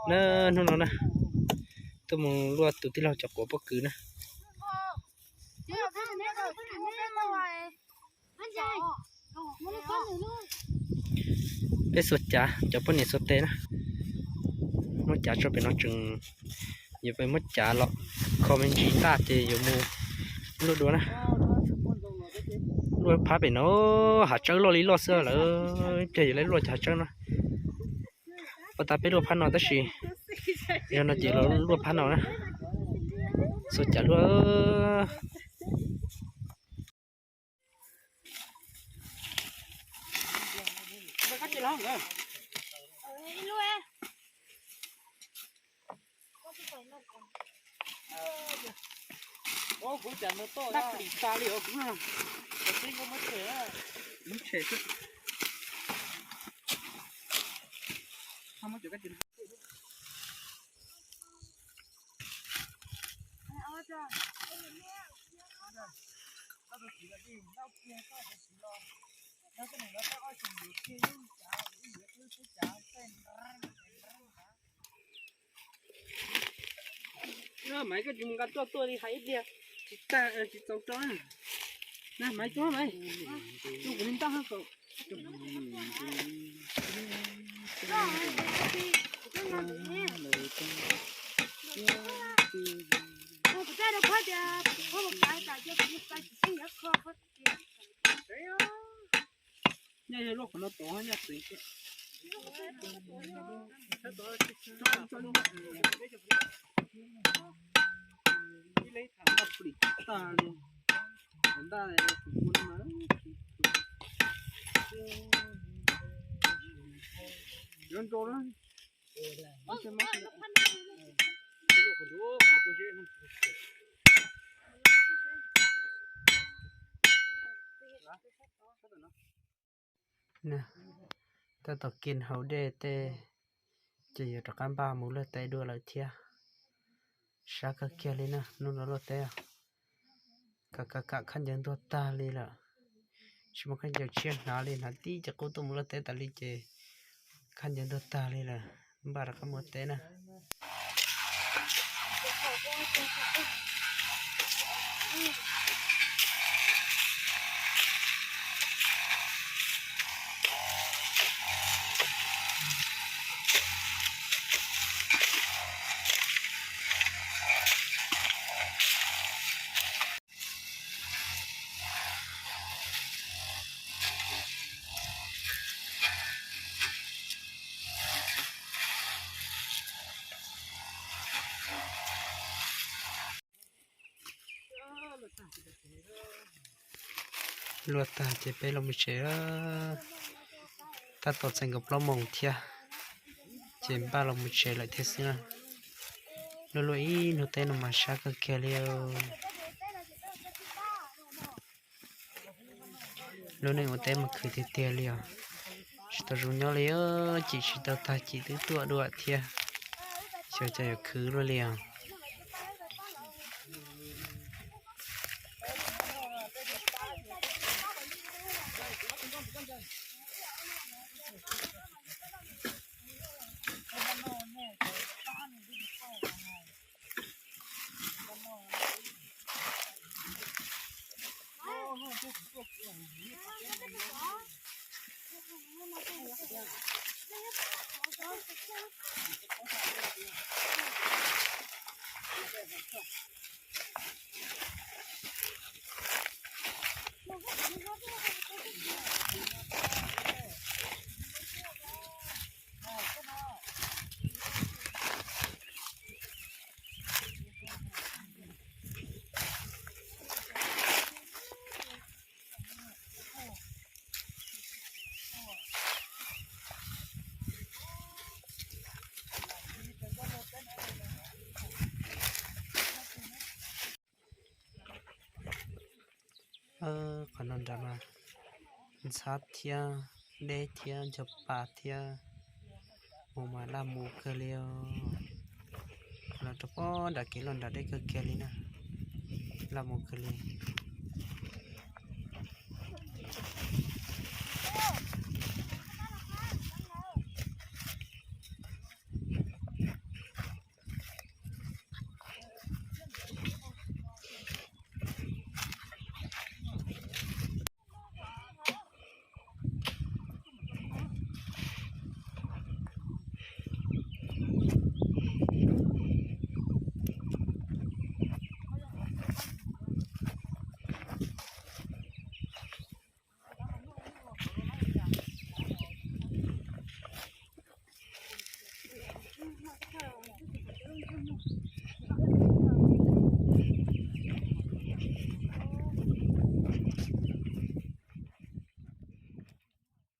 Na, hnub no na, tuaj mus luaj tus tij laug cov quav pob kws na. Peb xuas cav cov poj niam xuas tes na, muab cav tso pem no tseem, yuav peb muab cav los kho me ntsis ntaj ces yuav mus luaj dua na. Luaj phab pem no, hav tsawb loj li loj xwb lawm, ib pliag yuav luaj cov hav tsawb no. Ua tas peb luaj phab no tab sis yog no ces los luaj phab no na. Xuas cav luaj. Maiv, koj tsis mus nqa tuaj tuaj li hais ib pliag tsis tag tsis txaus rau na. Maiv, tuaj Maiv, tuaj kuv li ntaj hab kaum. Nyob yog luaj qhov no tod nyob tsev. Ntaj plis tag li. Ntaj tus kua no mas yuav nrau na. Tab tom kis haus dej tej ces yuav rov qab npaj mus luaj teb dua lawm thiab. Sab kawg kiag li na, hnub no luaj teb kam kam kam khab ncaws ntuag tag li lawm. Tsis muaj khab ncaws tshiab hnav li, hnav tib ce qub tuaj mus luaj teb tas li ces khab ncaws ntuag tag li lawm, npaj rov qab mus teb na. Luaj tag ces peb los mus tsev. Tab tom txais nkaus plaub moos thiab ces npaj los mus tsev lawm thiab xwb na. Luaj luaj ib hnub teb no mas sab kawg kiag li. Lub neej ua teb mas khwv tiag tiag li os. Tsis tau zoo nyob li, cim tsis tau tag cim twb tuaj dua thiab. Xyov cas yuav khwv luaj li os. Qhov no nrad mas ntxhab thiab deb thiab ncho pa thiab, mus mas laj mus kawg li os. Los rau pob nram kev los nram deb kawg kiag li na, laj mus kawg li.